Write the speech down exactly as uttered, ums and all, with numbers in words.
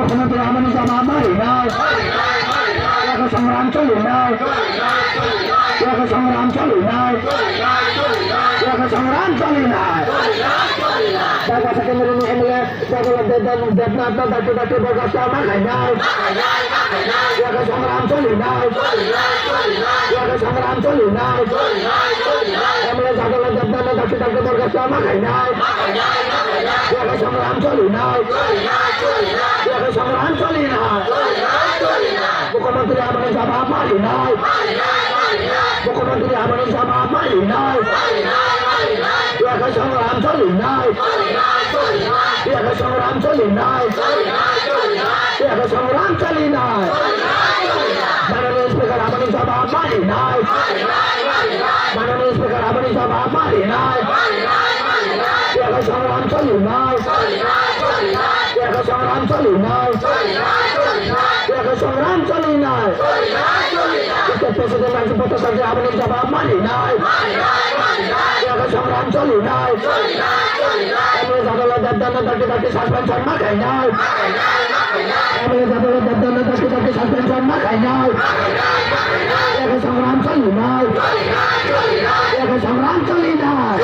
Mukhyamantri amani jawab ma rinai. Yakha songram cholinai. Yakha songram cholinai. Yakha songram cholinai. Bagasa kendroni M L A Jagolal Debnath no dakti dakti borgasto ma khainai. Yakha songram cholinai. Yakha songram cholinai. M L A Jagolal Debnath no dakti dakti borgasto ma khainai. Yakha songram cholinai. Yakha songram cholinai. Mukhyamantri amani jawab ma rinai. Mukhyamantri amani jawab ma rinai. Yakha songram cholinai. Yakha songram cholinai. Yakha songram cholinai. Mananiya Speaker amani jawab ma rinai. Mananiya Speaker amani jawab ma rinai. Yakha songram cholinai. Yakha songram cholinai. Yakha songram cholinai. State President Ranjit Bhattacharya amani jawab ma rinai. Yakha songram cholinai. M L A Jagolal Debnath no dakti dakti suspension ma khainai. M L A Jagolal Debnath no dakti dakti suspension ma khainai. Yakha songram cholinai. Yakha songram cholinai.